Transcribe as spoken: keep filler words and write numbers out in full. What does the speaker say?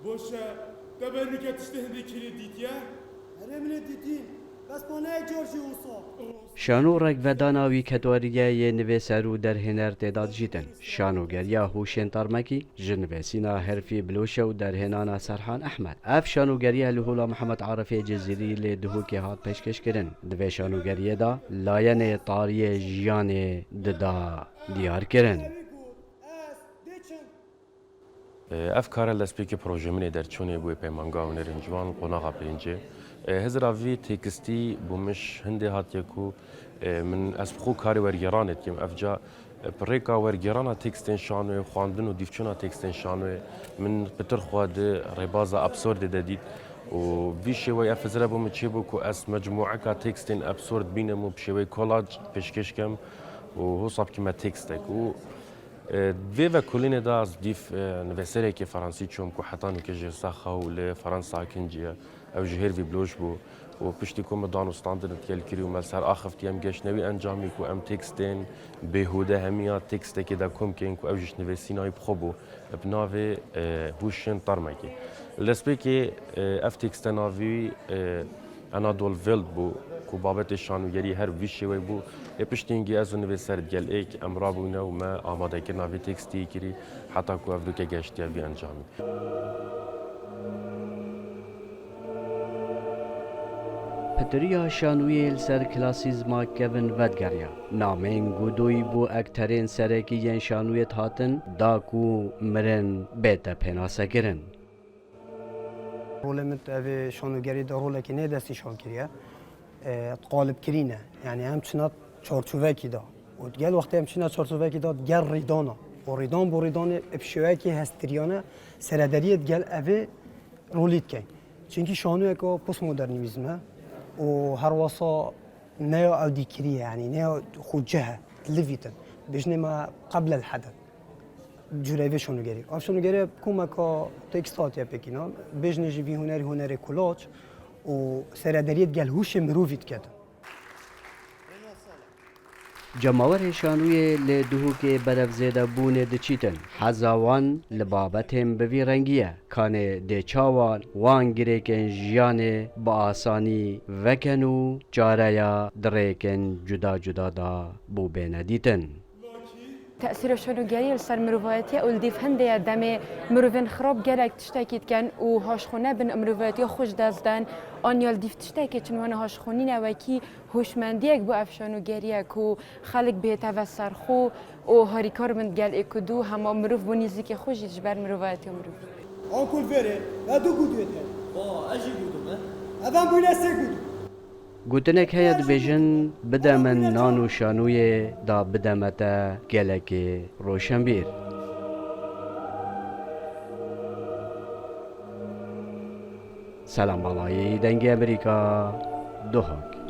Boş e. Te berî nike tiştê hindê kîrê dîtiye? Erê min ê dîtî. Bes ma ne yek car jî wisa. Şano rekvedana wî ketweriye yê nivêser û derhêner tê da dijîtin. Şanogeriya Hûşên Tarmekî ji nivêsîna Herfî Biloşe û derhênana Serhan Ehmed. Ev şanogeriye li Hola Mihemed Arifê Cizîrî lê Duhokê hat pêşkêşkirin. Di vê şanogeriyê de layenê tariyê jiyanê dida diyarkirin. Ev kar e lespêkê projê min ê derçûnê bûyê Peymanga Hunerên Ciwan, qonaxa pêncê. Hizra vî têkistî bo min ji hindê hatiye ku min ez bi xwe karê wergêranê dikim. Evca bi rêka wergêrana têkstên şanoyê, xwendin û dîvçûna têkstên şanoyê min pitir xwe di rêbaza absurdê de dît û vî şêweyî ev hizre bo min çêbû ku ez mecmûeka têkstên absurd bînim û bi şêweyî kolac pêşkêş kem û hosa bikime têkstek û Di vê vekolînê de ez dîv nivîserekî fransî çûm ku heta nûke jê sax e û li Fransa kincî ye. Ew ji Hervî Bloş bû û piştî ku min danûstandin digel kirî û me li ser axiftiye, em geştine wî encamî ku em têkstên bêhûde hemiya têkstekê de kom kên ku ew ji nivîsîna wî bi xwe bû bi navê Hûşên Tarmekî. Li destpêkê ev têkste navî wî Anadol Welt bû ku babetê şanogerî her bi vî şêweyî bû. Ê piştî hingî ez û nivîser digel êk em rabûyne û me amadekirina vê têkstî kirî heta ku ev dûke geştiye vî encamî. Pitiriya şanoyê li ser klasîzma kevin vedigeriya. Nameyên Godoyî bo ekterên serekî yên şanoyê dihatin da ku mirin bête pênasekirin. Rolê min di evê şanogerî de rolekî nê destnîşan kiriye. E, qalibkirîn e. Yanî em çina çarçovekî de. Û digel wextê em çina çarçovekî de digel rîdana. Û rîdan bo rîdanê bi şêweyekî hestiriyane seredariyê digel evê rolî dikeyn. Çunkî şanoyeka postmodernîzm e û herwasa neya ew dîkirî ye, yanî neya xwe cih e, dilivîtin. Bêjinê me qeblel hede. Cûreyê vê şanogerî. Ev şanogerî komeka têkst hatiye pêkînan. Bêjinê jî vî hunerî hunerê kulaç û seredariyê digel hûşê mirovî diketin. Cemawerê şanoyê li Duhokê berevzêdebûnê diçîtin. Heza wan li babetên bi vî rengî ye. Kanê dê çawa wan girêkên jiyanê bi asanî veken û çareya di rêkên cuda cuda de bo bêne dîtin. Tesîra şanogeriyê li ser mirovayetiye û li dîv hindê ye demê mirovên xirab gelek tiştekî dikin û haşxwe nebin mirovayetiya xwe ji dest den an ya li dîv tiştekê çin wene haşxwe nîne wekî hoşmendiyek bo ev şanogeriye ku xelk bihête veserxwe û harîkar bin digel ê ku dû hema mirov bo nîzîkê xwe jî ji ber mirovayetiya mirov. Onkel Verê, me du gudûyê te. Wa, ez jî gudû me. Ev em bûyne sê gudû. Gotinek heye dibêjin, bide min nan û şanûyê da bide me te gelekê roşenbîr. Selam Balayî, Dengê Emerîka, Duhok.